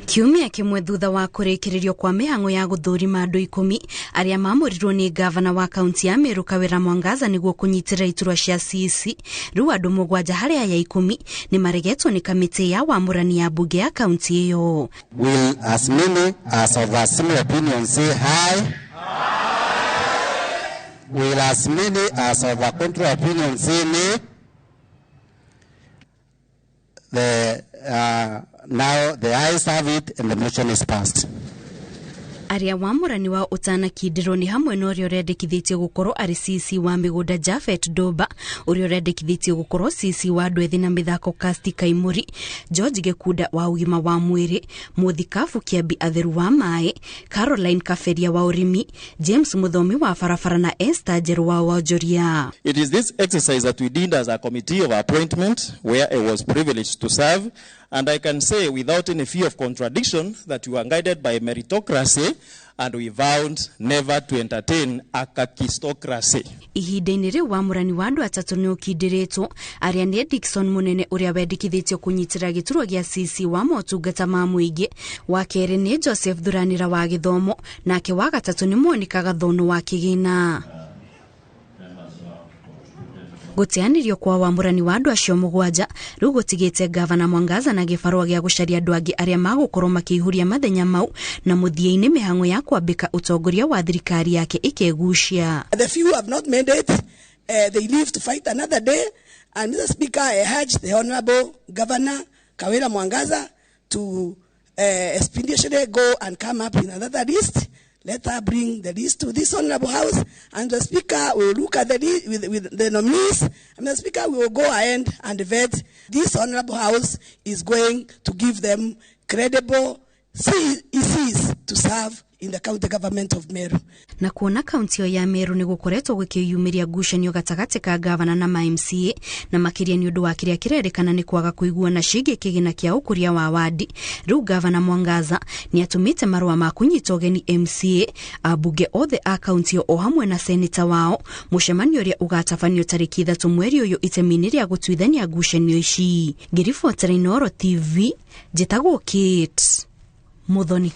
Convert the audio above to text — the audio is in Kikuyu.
Kiumia kĩmwe thutha wa kũrĩkĩrĩrio kwa mĩhang'o ya gũthũrima andũ 10 arĩa mamũrirwo nĩ ngavana wa kaunti ya Meru Kawĩra Mwangaza nĩguo kũnyitĩrĩra iturwa cia CEC, rĩu andũ 7 harĩ aya 10 nĩ maregetwo nĩ kamĩtĩ ya wamũrani ya mbunge ya kaunti ĩyo. Will as many as of a similar opinion say aye? Will as many as of a contrary opinion say nay? Now the ayes have it and the motion is passed. Arĩa wamũrani wa ũtanakindirwo nĩ hamwe na ũrĩa ũrendekithĩtio gũkorwo arĩ CC wa mĩgũnda Japhet Ndomba, ũrĩa ũrendekithĩtio gũkorwo CC wa andũ ethĩ na mĩthako Kasti Kaimuri, George Gĩkunda wa ũgima wa mwĩrĩ, Mũthikabu Kĩambi Atheru wa maĩ, Caroline Kaberia wa ũrĩmi, James Mũthomi wa barabara na Esther Njerũ wa wonjoria. It is this exercise that we did as a committee of appointment where I was privileged to serve, and I can say without any fear of contradiction that we were guided by meritocracy and we vowed never to entertain a kakistocracy. Ihinda-inĩ rĩu wamũrani wa andũ atatũ nĩ ũkindĩrĩtwo, arĩa nĩ Dickson Mũnene ũrĩa wendekithĩtio kũnyitĩrĩra gĩturwa gĩa CC wa motungata ma mũingĩ, wa kerĩ nĩ Joseph Thuranĩra wa gĩthomo, nake wa gatatũ nĩ Monica Gathono wa kĩgĩna. Gũteanĩrio kwa wamũrani wa andũ acio 7 rĩu gũtigĩte ngavana Mwangaza na gĩbarũa gĩa gũcaria andũ angĩ arĩa magũkorwo makĩihũria mathenya mau, na mũthia-inĩ mĩhang'o ya kwambĩka ũtongoria wa thirikari yake ĩkegucia. The few have not made it, they live to fight another day. And Mr. Speaker, I urge the Honorable Governor Kawira Mwangaza to expeditiously go and come up with another list. Let her bring the list to this Honorable House, and the Speaker will look at the list with the nominees, and the Speaker will go ahead and vet. This Honorable House is going to give them credible CECs to serve in the county government of Meru. Na kuona kaunti ya Meru nĩ gũkoretwo gũkĩyumĩria ngucanio gatagatĩ ka gavana na ma MCA, na makĩria nĩ ũndũ wa kĩrĩa kĩrerĩkana nĩ kwaga kũiguana ciĩgiĩ kĩgĩna kĩa ũkũria wa wadi, rĩu gavana Mwangaza nĩ atũmĩte marũa ma kũnyita ũgeni MCA, ambunge othe a kaunti ĩyo o hamwe na seneta wao, mũcemanio ũrĩa ũgatabanio tarĩki 3 mweri ũyũ itemi-inĩ rĩa gũtuithania ngucanio ici. Ngĩribotera Inooro TV, njĩtagwo Kate Muthoni.